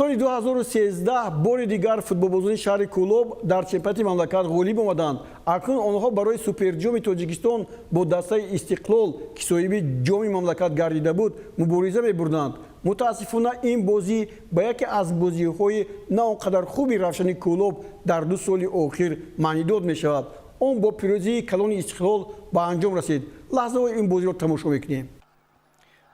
Соли 2013 бори дигар футболбозони шаҳри Кӯлоб дар чемпионати мамлакат ғолиб омаданд. Акнун онҳо барои Суперҷоми Тоҷикистон бо дастаи Истиқлол, ки соҳиби ҷоми мамлакат гардида буд, мубориза мебурданд. Мутаассифона, ин бозӣ ба яке аз бозиҳои на он қадар хуби Равшани Кӯлоб дар 2 соли охир маънидод мешавад. Он бо пирӯзии калони Истиқлол ба анҷом расид. Лаҳзаҳои ин бозиро тамошо мекунем.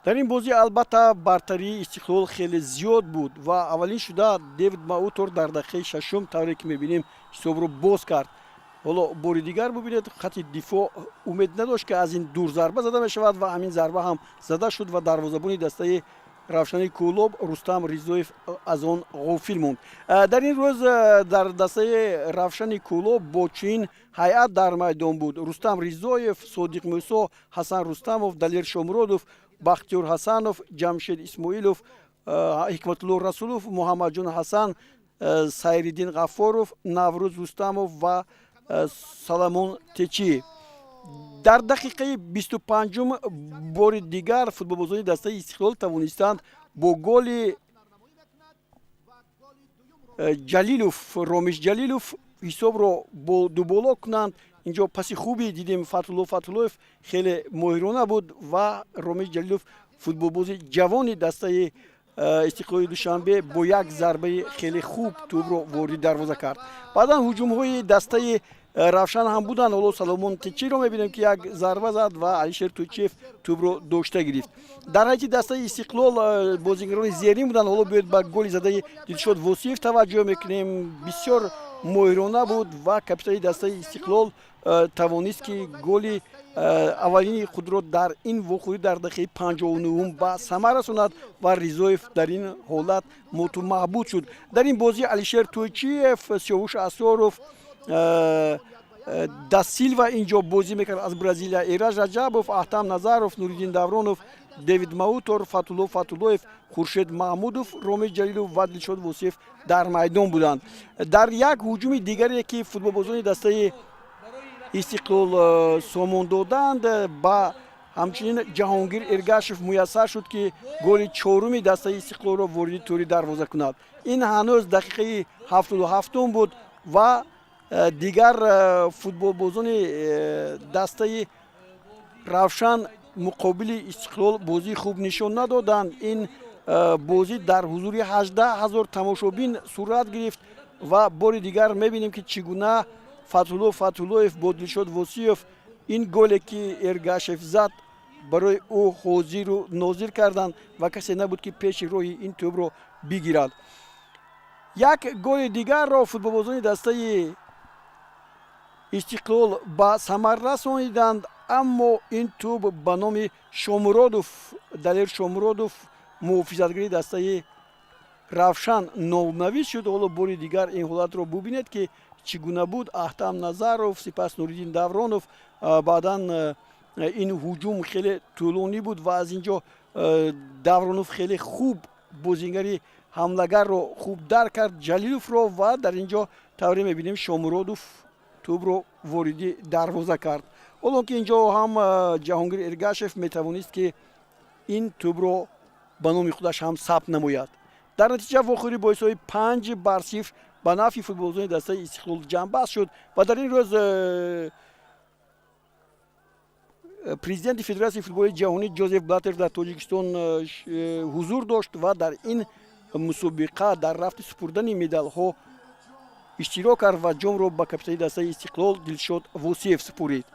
Дар ин бозӣ, албатта, бартарии Истиқлол хеле зиёд буд ва аввалин шуда Дэвид Маутор дар дақиқаи шашум, тавре ки мебинем, ҳисобро боз кард. Ҳоло бори дигар бубинед, хати дифоъ умед надошт, ки аз ин дур зарба зада мешавад, ва ҳамин зарба ҳам зада шуд ва дарвозабони дастаи Равшани Кӯлоб Рустам Ризоев аз он ғофил монд. Дар ин рӯз дар дастаи Равшани Кӯлоб бо чунин ҳайат дар майдон буд: Рустам Ризоев, Содиқ Мӯсо, Ҳасан Рустамов, Далер Шомуродов, Бахтиёр Ҳасанов, Ҷамшед Исмоилов, Ҳикматулло Расулов, Муҳаммадҷон Ҳасан, Сайриддин Ғаффоров, Наврӯз Рустамов ва Саламон Течиев. Дар дақиқаи 25-ум бори дигар футболбозони дастаи Истиқлол тавонистанд бо голи Ҷалилов, Ромиш Ҷалилов, ҳисобро бо дуболо кунанд. Инҷо паси хубе дидем, Фатҳулло Фатҳуллоев хеле моҳирона буд ва Ромиш Ҷалилов, футболбози ҷавони дастаи Истиқлоли Душанбе, бо як зарбаи хеле хуб тӯбро вориди дарвоза кард. Баъдан ҳуҷумҳои дастаи Равшан ҳам буданд. Ҳоло Саломон Течиро мебинем, ки як зарба зад ва Алишер Тӯйчиев тӯбро дошта гирифт. Дар ҳайати дастаи Истиқлол бозигарони зерин буданд. Ҳоло биёед, ба голи задаи Дилшод Восиев таваҷҷӯҳ мекунем. Бисёр моҳирона буд ва капитани дастаи Истиқлол тавонист, ки голи аввалини худро дар ин вохӯрӣ дар дақиқаи 59-ум ба самар расонад ва Ризоев дар ин ҳолат моту маҳбут шуд. Дар ин бозӣ Алишер Тӯйчиев, Сиёвуш Асоров, да Силва инҷо бозӣ мекард аз Бразилия, Эраҷ Раҷабов, Аҳтам Назаров, Нуриддин Давронов, Дэвид Маутор, Фатулло Фатуллоев, Хуршед Маҳмудов, Ромиш Ҷалилов ва Дилшод Восиев дар майдон буданд. Дар як ҳуҷуми дигаре, ки футболбозони дастаи Истиқлол сомон доданд, ба ҳамчунин Ҷаҳонгир Эргашев муяссар шуд, ки голи чоруми дастаи Истиқлолро вориди тӯри дарвоза кунад. Ин ҳанӯз дақиқаи 77-ум буд ва дигар футболбозони дастаи Равшан муқобили Истиқлол бозии хуб нишон надоданд. Ин бозӣ дар ҳузури 18 000 тамошобин сурат гирифт ва бори дигар мебинем, ки чӣ гуна Фатҳулло Фатҳуллоев бо Дилшод Восиев ин голе, ки Эргашев зад, барои ӯ ҳозиру нозир карданд ва касе набуд, ки пеши роҳи ин тӯбро бигирад. Як голи дигарро футболбозони дастаи Истиқлол ба самар расониданд, аммо ин тӯб ба номи Шомуродов, Далер Шомуродов, муҳофизатгари дастаи Равшан, номнавис шуд. Ҳоло бори дигар ин ҳолатро бубинед, ки чӣ гуна буд. Аҳтам Назаров, сипас Нуриддин Давронов. Баъдан ин ҳуҷум хеле тӯлонӣ буд ва аз ин ҷо Давронов хеле хуб бозингари ҳамлагарро хуб дарк кард, Ҷалиловро, ва дар ин ҷо, тавре мебинем, Шомуродов тӯбро вориди дарвоза кард, ҳолон ки ин ҷо ҳам Ҷаҳонгир Эргашев метавонист, ки ин тӯбро ба номи худаш ҳам сабт намояд. Дар натиҷа вохӯрӣ бо ҳисоби 5-0 ба нафъи футболбозони дастаи Истиқлол ҷамъбаст шуд. Ва дар ин рӯз президенти Федератсияи футболи ҷаҳонӣ Ҷозеф Блатер дар Тоҷикистон ҳузур дошт ва дар ин мусобиқа дар рафти супурдани медалҳо иштирок кард ва ҷомро ба капитани дастаи Истиқлол Дилшод Восиев супурид.